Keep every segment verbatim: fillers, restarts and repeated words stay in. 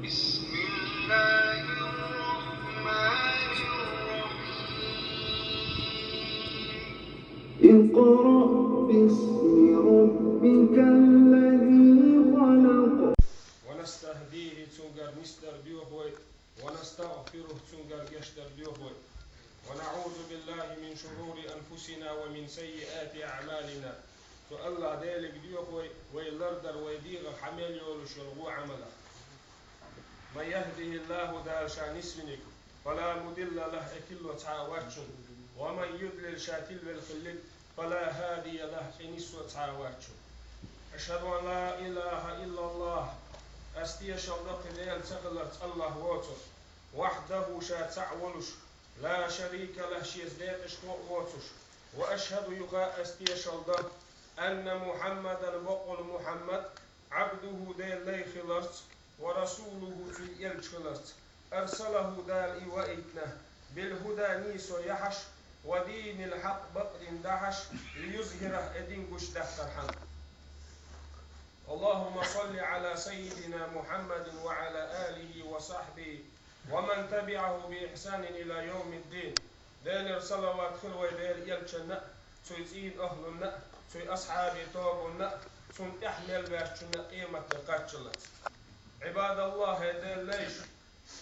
بسم الله الرحمن الرحيم. اقرأ باسم ربك الذي خلق. ونستهديه цунгара нисдар доьху вай, ونستغفره цунгара гешт дар доьху вай. ونعوذ بالله من شرور أنفسنا ومن سيئات أعمالنا. Цу АллахӀ Делага доьху вай, вай лардар, вай дегӀах хьа мел йолуш йолу гӀо Ӏамалах. من يهده الله Дала Ша нисвиниг, فلا مضل له и тилла цхьа а вац цунна. ومن يضلل ша тилвелла хиллиг, فلا هادي له и ниссо цхьа а вац цунна. أشهد أن لا إله إلا الله Ас тешалла до кхин Дела ца хиларца АллахӀ воцург, وحده Ша цхьаъ волуш, لا شريك له Шеца декъашхо а воцуш. وأشهد юха Ас тешалла до, أن محمدا бакъволу Мухьаммад, عبده Делан лай хиларца, ورسوله Цуьнан элча хиларца. أرسله Дала и ваийтина, بالهدى нийсо яхьаш, ودين الحق бакъ дин дахьаш, ليظهره и дин гучдаккхархьама. اللهم صل على سيدنا محمد وعلى آله وصحبه ومن تبعه بإحسان إلى يوم الدين. Делера салават хила вай Делан элчанна а, цуьнан цӀийнан ахӀлунна а, цуьнан асхьабийн тобанна а, цунна тӀаьхьа мел ваьшчунна а къематде кхаччалц. عباد الله хӀай Делан лайш,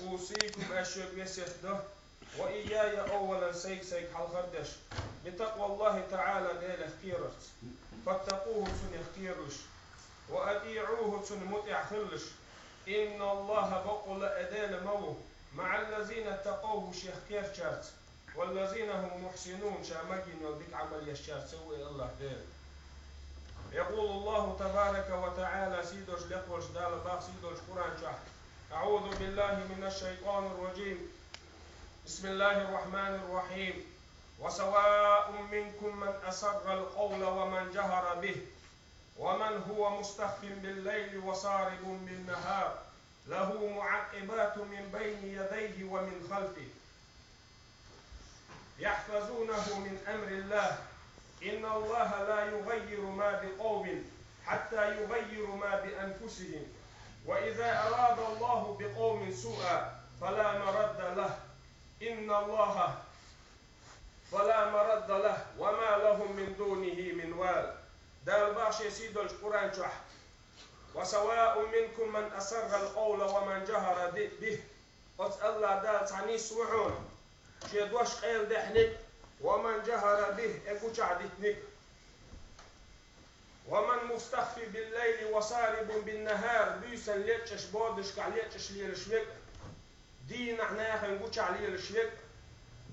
أوصيكم Ас шуьга весет до, وإياي أولا сайга-сайга хьалхара деш, بتقوى الله تعالى Делах кхерарца. فاتقوه Цунах кхералаш, وأطيعوه Цунна мутӀахь хилалаш. إن الله бакъволу и Дела ма ву, مع الذين اتقوا Шех кхерачаьрца, والذين هم محسنون Ша магийна йолу дика Ӏамал ешчаьрца ву и АллахӀ Дела. يقول الله تبارك وتعالى Сийдолчу лекхочу Дала бах Сийдолчу Къуръан чохь, أعوذ بالله من الشيطان الرجيم. بسم الله الرحمن الرحيم. وسواء منكم من أسر القول ومن جهر به ومن هو مستخف بالليل وسارب بالنهار له معقبات من بين يديه ومن خلفه يحفظونه من أمر الله إن الله لا يغير ما بقوم حتى يغيروا ما بأنفسهم وإذا أراد الله بقوم سوءا فلا مرد له إن الله فلا مرد له وما لهم من دونه من وال. Дала бах Шен Сийдолчу Къуръан чохь: وسواء منكم من أسر القول ومن جهر به. Оцу АллахӀ Дала цхьа нийса ву хьуна, Шен дош къайладаьхьниг, ومن جهر به и гучахь дитниг. ومن مستخف بالليل وسارب بالنهار буьйсанна лечкъаш, бодашкахь лечкъаш лелаш верг, дийнахь нахана гучахь лелаш верг,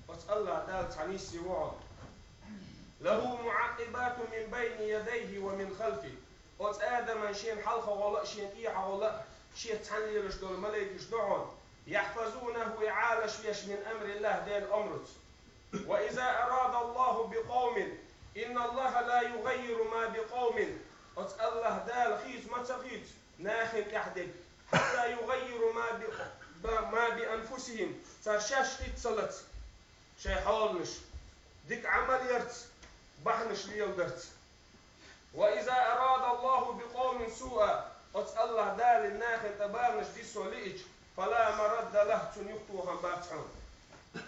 оцу АллахӀ Дала цхьа нийса ву хьуна. له معقبات من بين يديه ومن خلفه. Оцу адаман шена хьалха гӀо а, шена тӀехьа гӀо а, шеца цхьаьна лелаш долу малайкаш ду хьуна. يحفظونه и Ӏалаш веш من أمر الله Делан омраца. وإذا أراد الله بقوم إن الله لا يغير ما بقوم. Оцу АллахӀ Дала хийца ма ца хийца нахана тӀехь дерг, حتى يغيروا ما ب ما بأنفسهم цара шаьш хийццалц шайн хьоланаш, дика Ӏамал ярца, бахьанаш леладарца. وإذا أراد الله بقوم سوءا оцу АллахӀ Дала нахана тӀе баланаш диссо лиъча, فلا مرد له цунна юхатоха бац хьуна.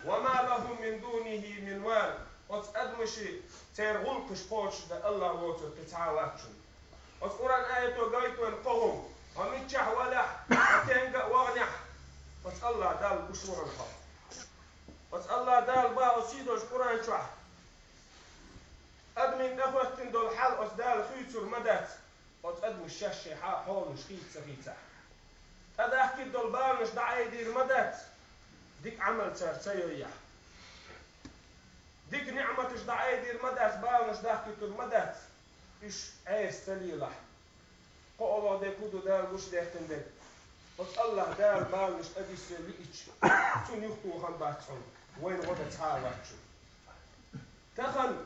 وما لهم من دونه من وال оцу адамашна церан гӀуллакхаш кхочушдан АллахӀ воцург кхин цхьа а вац хьуна. Оцу Къуръан аято гайтойн кхо хӀума: хьо миччахь валахь, хьо стенга а ваханехь, оцу АллахӀ Далла гуш ву хьуна хьо. Оцу АллахӀ Дала бах оцу Сийдолчу Къуръан чохь: адамийн тӀехӀоьттина долу хьал оцу Дала хуьйцур ма дац, оцу адамаша шаьш шайн хьа-, хьоланаш хийца ца хийцахь. ТӀедахкийта долу баланаш дӀаайдийр ма дац, дика Ӏамал цара ца йойхь. Дика ниӀматаш дӀаайдийр ма дац, баланаш дахкийтур ма дац, уьш Ӏеса ца лелахь. КхоалгӀа дерг хӀун ду Дала гучудаьккхина дерг? Оцу АллахӀ Дала баланаш тӀедиссе лиъча, цунна юхатоха бац хьуна, вайна гӀо дан цхьа а вац хьуна. Тахана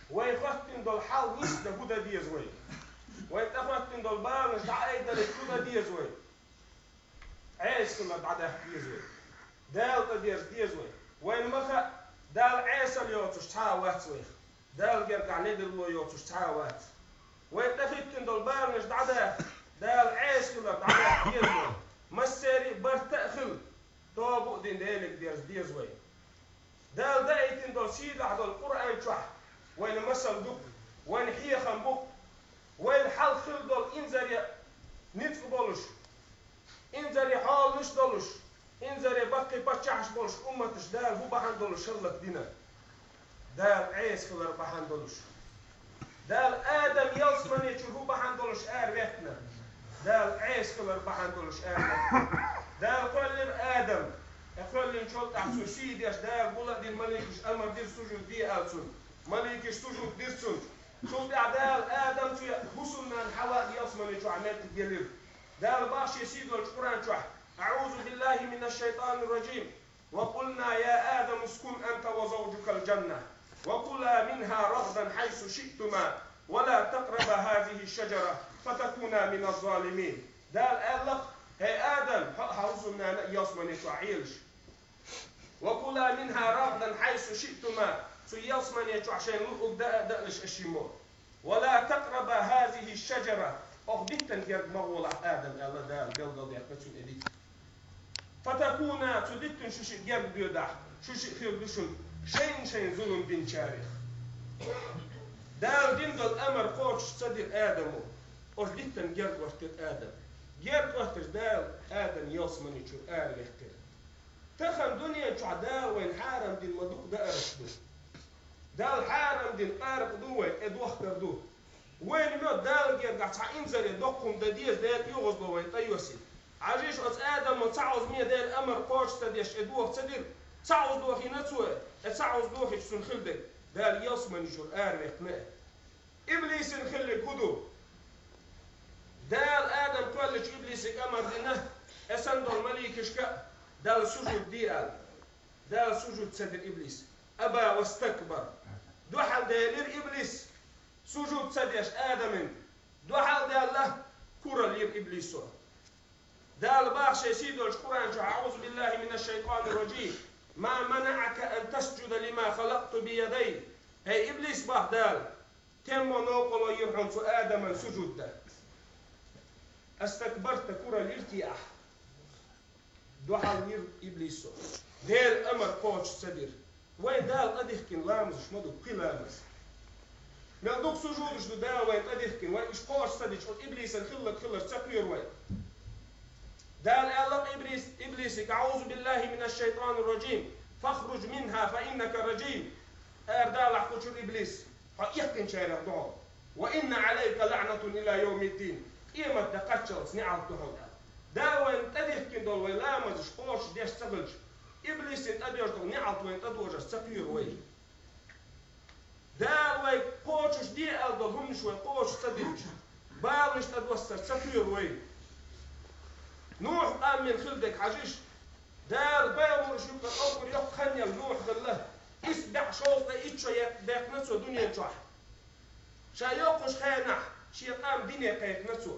вай хӀоьттина долу хьал нисдан хӀун дан деза вай? Вай тӀехӀоьттина долу баланаш дӀаайдарца хӀун дан деза вай? Ӏеса хилар дӀадаккха деза вай. Дала тӀедерза деза вай. Вайна ма хаьа, Дала Ӏесалла йоцуш цхьа а вац вайх. Дала гергахь недарло йоцуш цхьа а вац. Вай тӀехӀиттина долу баланаш дӀадаха, Дала Ӏеса хилар дӀадаккха деза вай. Массе Делега дерза деза вай. Дала даийтина долу сийлахь долу Къуръан чохь вайна масал ду, вайна хьехам бу, вайна хьалха хилла долу инзаре ницкъ болуш, инзаре хьоланаш долуш, инзаре баккхий паччахьаш болуш умматаш Дала хӀун бахьана долуш хӀаллакдина? Дала Ӏеса хилар бахьана долуш. Дала Адам ялсамани чуьра хӀун бахьана долуш араваьккхина? Дала Ӏеса хилар бахьана долуш араваьккхина. Дала кхоьллира Адам. Э, кхоьллинчул тӀаьхьа цунна сий деш, Дала гул а дина, маликаш амар дира сужуд де аьлла цунна. Маликаш сужуд дира цунна. Цул тӀаьхьа Дала Адам цу хӀусамнана Хьава ялсамани чохь меттиг елира. Дала боху шен сий долчу Къуръан чохь: «أعوذ بالله من الشيطان الرجيم. وقلنا يا آدم اسكن أنت وزوجك الجنة وكلا منها رغدا حيث شئتما ولا تقربا هذه الشجرة فتكونا من الظالمين». Дала аьлла: «ХӀей, Адам, хьо а, хьан хӀусамнана а ялсамани чохь Ӏелаш. وكلا منها رغدا حيث شئتما, цу ялсамани чохь шайна луъург даа а даалаш аша йиммо. ولا تقربا هذه الشجرة, оха диттан герга ма гӀолахь, Адам», аьлла Дала, белгалдаьккхина цунна и дитт. «فتكونا», цу диттан шу шиъ герга доьдахь, шу шиъ хир ду шуна шайна-шайна зулам динчарех. Дала дина долу амар кхочуш ца дира Адамо, оцу диттан герга хӀоттира Адам. Герга хӀотташ Дала Адам ялсамани чуьра араваьккхира. Тахана дуьнен чохь Дала вайна хьарам дина ма дукха даарш ду. Дала хьарам дина къаракъ ду вай, тӀедохкар ду. Вайна моьтту Дала гергахь цхьа инзаре доккха хӀума дан деза, Дала оьгӀазло вайна тӀейоссийта. Хьажийша, оцу Адамо цхьа хӀума Дала амар кхочуш ца деш, тӀедоха ца дира, цхьа хӀума дохийна цо, э, цхьа хӀума дохийча цунна хила дерг, Дала ялсамани чуьра араваьккхина. Иблисана хилларг хӀун ду? Дала Адам кхоьллича Иблисига амар дина, и санна долу маликашка а, Далла сужуд де аьлла. Дала сужуд ца дира Иблиса. أبى واستكبر. Дуьхьал делира Иблис, сужуд ца деш Адамна. Дуьхьал даьлла, куралла йира Иблисо. Дала боху шен сий долчу Къуръан чохь: «أعوذ بالله من الشيطان الرجيم. ما منعك أن تسجد لما خلقت بيدي». ХӀей, Иблис, боху Дала, тем ма новкъарло йира хьуна цу Адамна сужуд дан? أستكبرت, куралла йира те ахь? Дуьхьал йира Иблисо. Делан амар кхочуш ца дира. Вай Дала тӀедихкина ламазаш ма ду, кхин ламаз. Мел дукха сужудаш ду Дала вайна тӀедихкина, вай уьш кхочуш ца дича, оцу Иблисана хилларг хилар ца кхоьру вай. Дала аьлла Иблис-, Иблисига: «أعوذ بالله من الشيطان الرجيم. فاخرج منها فإنك رجيم». Арадалахь кху чуьра, Иблис, хьо эккхинчарех ду хьо. «وإن عليك لعنة إلى يوم الدين». Къематде кхаччалц неӀалт ду хьуна аьлла. Дала вайна тӀедихкина долу вай ламазаш кхочуш деш ца хилча, Иблисана тӀедоьжна долу неӀалт вайна тӀедожош ца кхоьру вай. Дала вайга кхочуш де аьлла долу хӀуманаш вай кхочуш ца дича, баланаш тӀедоссар ца кхоьру вай. Нухь-къаман хилла дерг хьажийша. Дала пайхамарш юкъа, уггар йоккха хан йолу Нухь хилла. Исс бӀе шовзткъе итт шо даьккхина цо дуьнен чохь. Ша йоккхачу хенахь шен къам дине кхайкхина цо.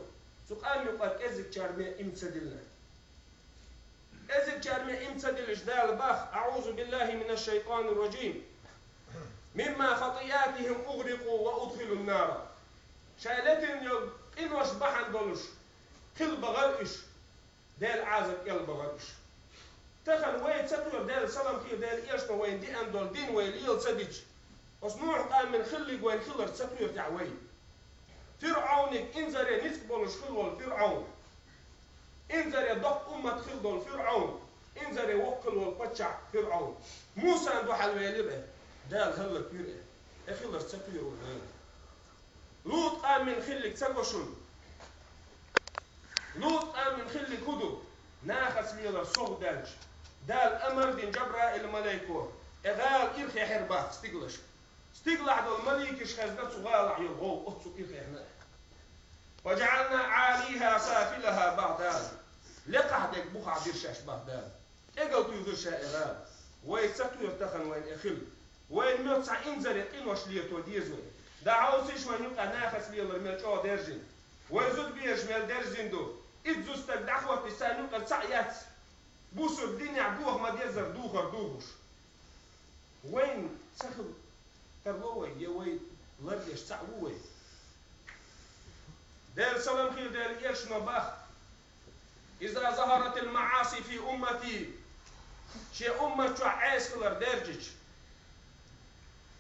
Цу къам юкъара кӀеззигчара ма ийман ца диллина. КӀеззигчара ма ийман ца диллича, Дала боху: «أعوذ بالله من الشيطان الرجيم. مما خطيئاتهم أغرقوا وأدخلوا النار». Шайн летийна йолу къинош бахьана долуш хилла бахара уьш. Делан Ӏазап кӀел бахара уьш. Тахана вай ца кхоьру, Делан салам хуьлда Делан элчано вайна деана долу дин вай лела ца дича, оцу Нухь-къаман хилларг вайна хилар ца кхоьру техьа вай. ФирӀавниг, инзаре ницкъ болуш хилла волу ФирӀавн. Инзаре доккха уммат хилла долу ФирӀавн. Инзаре воккха хилла волу паччахь ФирӀавн. Мусан дуьхьал велира, Дала хӀаллаквира. И хилар ца кхоьру вай. Лут-къаман хилларг ца го шуна? Лут-къаман хилларг хӀун ду? Нахаца лелар совдаьлча, Дала амар дина Джабраил-малайко, и гӀала ирхъяьхьира боху стигалшка. Стигалахь долу маликаш хезна цу гӀалахь йолу гӀовгӀа, оццул ирхъяьхьна. «فجعلنا عاليها سافلها», боху Дала. Лекхахь дерг бухахь дира шаьш боху Дала. КӀегал туьйхира ша и гӀала. Вай ца кхоьру тахана вайна и хилла. Вайна моьтту цхьа инзаре къинош лето деза вай. ДӀахьовсийша вайна юкъахь нахаца лелар мел чӀогӀа даьржина. Вай зудабераш мел даьржина ду. Иззу стаг дӀахӀоттийча царна юкъара цхьаъ яц. Бусалба динехь доха ма-деззара духар духуш. Вайна ца хилла тарло вай, я вай лардеш цхьаъ ву вай? Делан салам хуьлда Делан элчано боху: «إذا ظهرت المعاصي في أمتي», Шен уммат чохь Ӏеса хилар даьржича,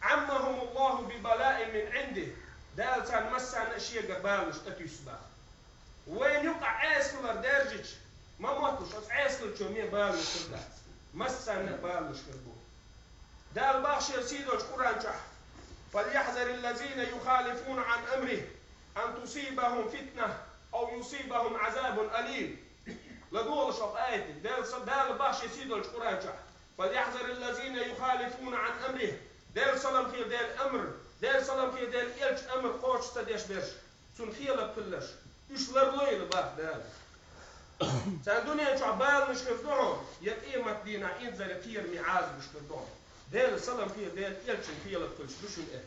«عمهم الله ببلاء من عنده», Дала царна массарна а шегара баланаш тӀетуьйсу баха. Вайна юкъахь Ӏеса хилар даьржича, ма мотталаш, оцу Ӏеса хиллачо ме баланаш хир дац. Массарна а баланаш хир бу. Дала боху шен сийдолчу Къуръан чохь: «فليحذر الذين يخالفون عن أمره أن تصيبهم فتنة أو يصيبهم عذاب أليم». ЛадогӀалаш оха аятиг. Дала са-, Дала боху шен сийдолчу Къуръан чохь: «فليحذر الذين يخالفون عن أمره». Делан салам хила Делан амр, Делан салам хила Делан элчан амр кхочуш ца деш берш, цунна хелап хиларш, уьш ларлойла баха Дала. Царна дуьнен чохь баланаш хир ду хьуна, я къемат дийнахь инзаре кхераме Ӏазабаш хир ду хьуна. Делан салам хила Делан элчан хелап хиларш ду шуна э.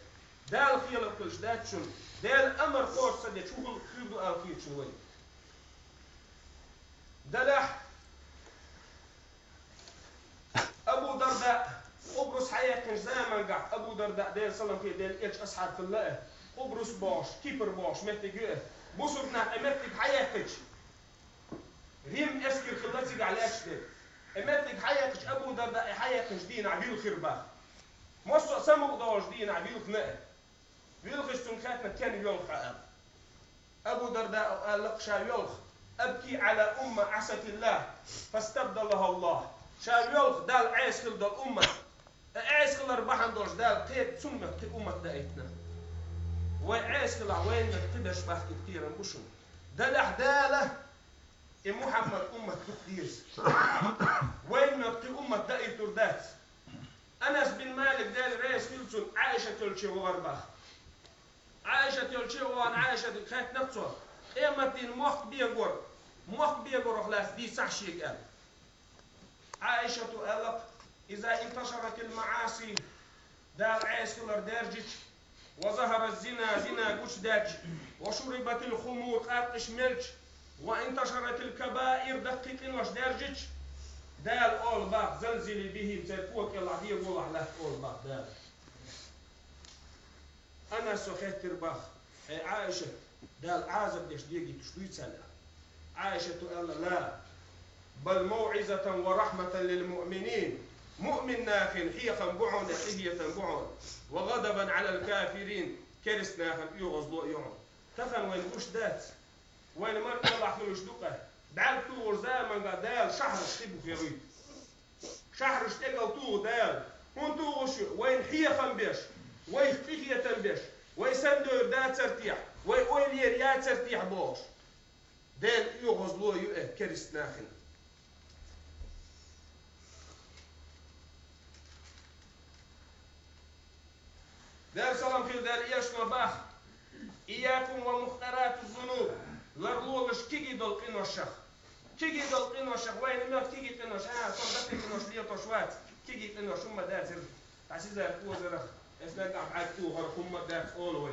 Дала хелап хиларш дац шуна. Делан амр кхочуш ца деш хӀун хир ду аьлла хеташ вай. Делахь Абу Дарда, Къубрус хьаяккхинчу замангахь, Абу Дарда, Делан салам хила Делан элчан асхьаб хилла а, Къубрус бохуш, Кипр бохуш меттиг ю а, бусург нах и меттиг хьаяккхича, Рим эскар хилла цигахь лаьтташ дерг. И меттиг хьаяккхича, Абу Дарда и хьаяккхинчу дийнахь вилхира баха. Массо а самукъа долуш дийнахь вилхина а. Вилхича цунна хаьттина, кена воьлху хьо аьлла. Абу Дарда аьлла-кх ша воьлху: «أبكي على أمة عصت الله فاستبدلها الله». Ша воьлху Далла Ӏеса хила долу уммат. Ткъа Ӏеса хилар бахьана долуш Дала кхета цунна кхин уммат даийтина. Вай Ӏеса хилахь, вайна кхин берш бахкийта кхерам бу шуна. Делахь Дала и Мухьаммад уммат дукха деза. Вайна кхин уммат даийтур дац. Анас бин Малик, Дела реза хила цунна, Ӏайшат йолчу вахара баха. Ӏайшат йолчу вахана, Ӏайшатга хаьттина цо: «Къематдийнан мохк бегор, мохк бегорах лаьцна дийцахь шега», – аьлла. Ӏайшату аьлла-кх: «إذا انتشرت المعاصي», Дала Ӏеса хилар даьржича, «وظهر الزنا», зина гучудаьлча, «وشربت الخمور», къаркъаш мелча, «وانتشرت الكبائر», даккхий къинош даьржича, Дала олу баха: «زلزلي بهم», церан кога кӀелахь дегӀолахь латта олу баха Дала. Анасо хаьттира баха: «Хьей, Ӏайшат, Дала Ӏазап деш дегийтуш дуй царна?» Ӏайшату аьлла: «لا، بل موعظة ورحمة للمؤمنين». Муъмин нахана хьехам бу хьуна, къинхетам бу хьуна. «وغضبا على الكافرين», керста нахана оьгӀазло а ю хьуна. Тахана вайна гуш дац. Вайна мара кӀелахь хуьлуш ду-кх. БӀаьрг тухуш заманга Дала шахьарш хи бу хевуьйту. Шахьарш тӀегал туху Дала. ХӀунда тухуш ю? Вайна хьехам беш, вайх къинхетам беш, вай сандойр дацар техьа, вай ойла ер яцар техьа бохуш. Делан оьгӀазло ю э керста нахана. Дела салам хила Дела эшна баха: «إياكم ومحقرات الذنوب», ларлолаш кегий долу къиношах. Кегий долу къиношах, вайна мел кегий къинош, а, со даккхий къинош летош вац, кегий къинош хӀумма дацара, дӀасизар озарах, эс нагахь бӀаьрг тухарх хӀумма дац олу вай.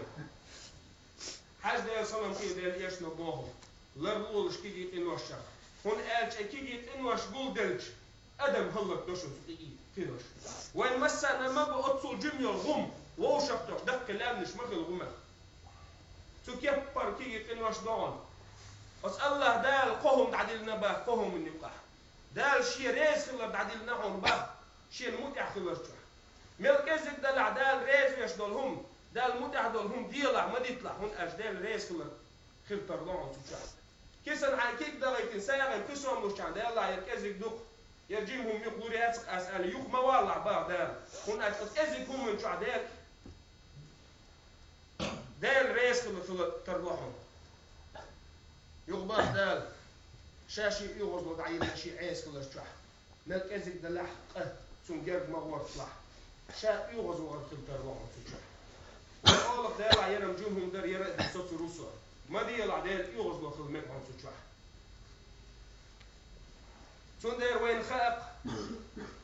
Хьажа Дела салам хила Дела эшна боху, ларлолаш кегий къиношах. ХӀунда аьлча и кегий къинош гулделча, адам хӀаллакдо шуна цу кегий къинош. Вайн массарна ма бу оццул жима йолу гӀум, вовшахтош даккхий лаьмнаш ма хила гӀумах. Цу кеппара кегий къинош догӀу. Оцу АллахӀ Дала кхо хӀума дӀадиллина баха, кхо хӀуманна юкъахь. Дала Шен реза хилар дӀадиллина хьуна баха, Шена мутӀахь хилар чохь. Мел кӀезиг далахь Дала реза веш долу хӀума, Далла мутӀахь долу хӀума делахь, ма диталахь, хӀунда аьлча Дела реза хилар хила тарло хьуна цу чохь. Кисана хьайн киг далийтина сагӀина кхин сом луччахьана, Дела, яра кӀезиг ду-кх, яра жима хӀума юха лур яц-кх ас аьлла, юха ма валалахь баха Дала, хӀунда аьлча оцу кӀезиг хӀуманна чохь Дела Дела реза хила хила тарло хьуна. Юха баха Дала, Ша Шен оьгӀазло дӀайина Шен Ӏеса хилар чохь. Мел кӀезиг далахь а, цунна герга ма гӀорталахь. Ша оьгӀаз вахар хила тарло хьуна цу чохь. Олах Дела, яра-м жима хӀума дара, яра а ду, со ца русо. Ма делахь, Дела оьгӀазло хила мега хьуна цу чохь. Цундела вайна хаьа-кх,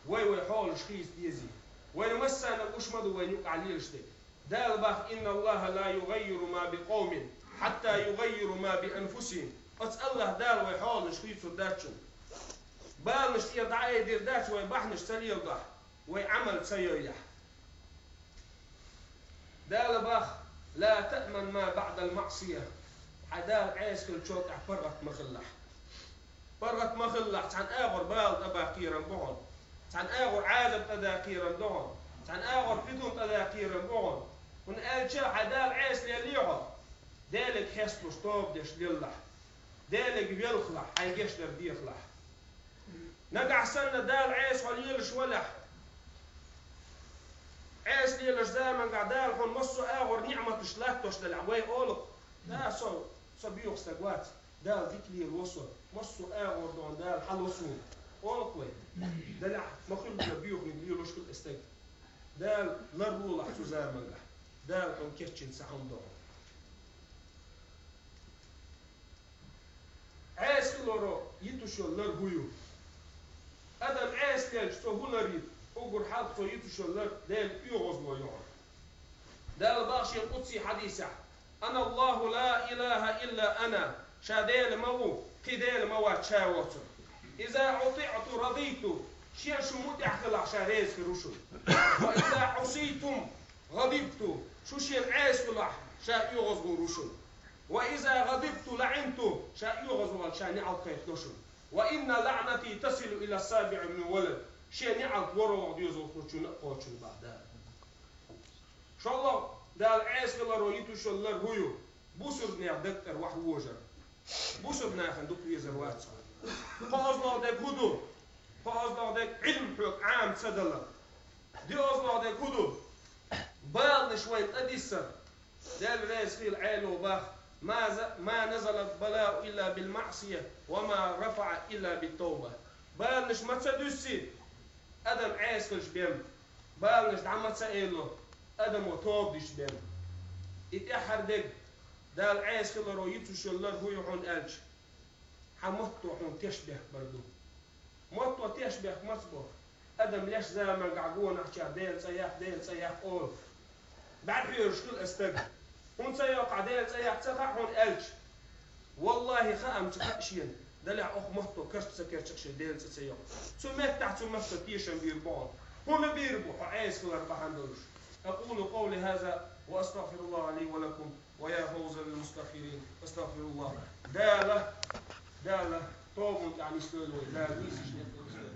вай вай хьолаш хийца дезий. Вайна массарна гуш ма ду вайна юкъахь лелаш дерг. Дала баха: «إن الله لا يغير ما بقوم حتى يغيروا ما بأنفسهم». Оцу АллахӀ Дала вай хьолаш хийцур дац шуна. Баланаш тӀера дӀаайдийр дац вай бахьанаш ца леладахь, вай Ӏамал ца йойахь. Дала баха: «لا تأمن ما بعد المعصية». Хьан Дала Ӏеса хиллачул тӀаьхьа паргӀат ма хилалахь. ПаргӀат ма хилалахь, цхьана агӀор бала тӀебаккха кхерам бу хьуна. Цхьана агӀор Ӏазап тӀадаккхаран догӀун, цхьана агӀор питун тӀадаккхаран богӀун. ХӀунда аьлча хьай Дала Ӏеса лелийхьо, Делаг хесталуш тоба деш леллахь, Делаг велхалахь, хьай гешдар дехалахь. Нагахь санна Дала Ӏеса хьо лелаш валахь, Ӏеса лелаш замангахь Дала хьуна массо а агӀор ниӀматаш латтош далахь, вай олу: «Да, со, со боьха стаг вац, Дала дика лелаво со, массо а агӀор догӀун Дала хьалаво суна», олу вай. Далахь, ма хуьллу боьханиг лелош хила и стаг. Дала ларлолахь цу замангахь, Дала хьуна кечйина цхьа хӀума догӀун. Ӏеса хиларо йитуш йолу лар хӀун ю? Адам Ӏеса лелча, цо хӀун лар йиту? Уггар хьалха цо йитуш йолу лар Делан оьгӀазло ю хьуна. Дала боху шен къудсий хьадисехь: «Ана Аллаху ла илаха илла ана», ша Дела ма ву, кхин Дела ма вац ша воцург. «Иза утиъту радиту», шен шу мутӀахь хилахь, ша реза хир ву шуна. «Ва иза Ӏусийтум гӀадибту», шу шена Ӏеса хилахь, ша оьгӀазгӀур ву шуна. «Ва иза гӀадибту лаӀинту», ша оьгӀазвахча ша неӀалт кхайкхадо шуна. «Ва инна лаӀнати тасилу ила сабиӀи мин валад», шен неӀалт ворхӀалгӀа доьзалхочунна а кхочуш ю боху Дала. ШолгӀа, Дала Ӏеса хиларо йитуш йолу лар хӀун ю? Бусург нехан даг тӀера вахь вожар. Бусург нахана дукха везар вац хьо. КхоалгӀа дерг хӀун ду? КхоалгӀа дерг Ӏилма хьоьга Ӏама ца далар. ДоьалгӀа дерг хӀун ду? Баланаш вайна тӀедиссар. Дела реза хуьлда, Ӏело боху: «Ма за-, ма назалал балау илла бил маӀсия, ва ма рафаӀа илла бит тавба». Баланаш ма ца дуьсси, адам Ӏеса хилча бен. Баланаш дӀа ма ца эло, адамо тоба дича бен. И тӀаьххьара дерг, Дала Ӏеса хиларо йитуш йолу лар хӀун ю хьуна аьлча, хьан матто хьуна тешнабехк бар ду. Матто тешнабехк маца бо? Адам леш замангахь гонахчара Делан цӀе яккха, Делан цӀе яккха олу. БӀаьрхьоьжуш хила аса стаг. ХӀунда ца йоккху ахь Делан цӀе яккха ца хаьа хьуна аьлча? Валлахи, хаам ца хаьа шена, далехь оха матто карча ца керча шен Делан цӀе ца йоккху. Цу меттехь цу матто тешам бийр бу хьуна. ХӀунда бийр бу хьо Ӏеса хилар бахьана долуш? أقول قولي هذا وأستغفر الله لي ولكم ويا فوز للمستغفرين. أستغفر الله. Дала, Дала, тобанна тӀехь нислойла вай, Дала нийсачу некъ тӀе нислойла.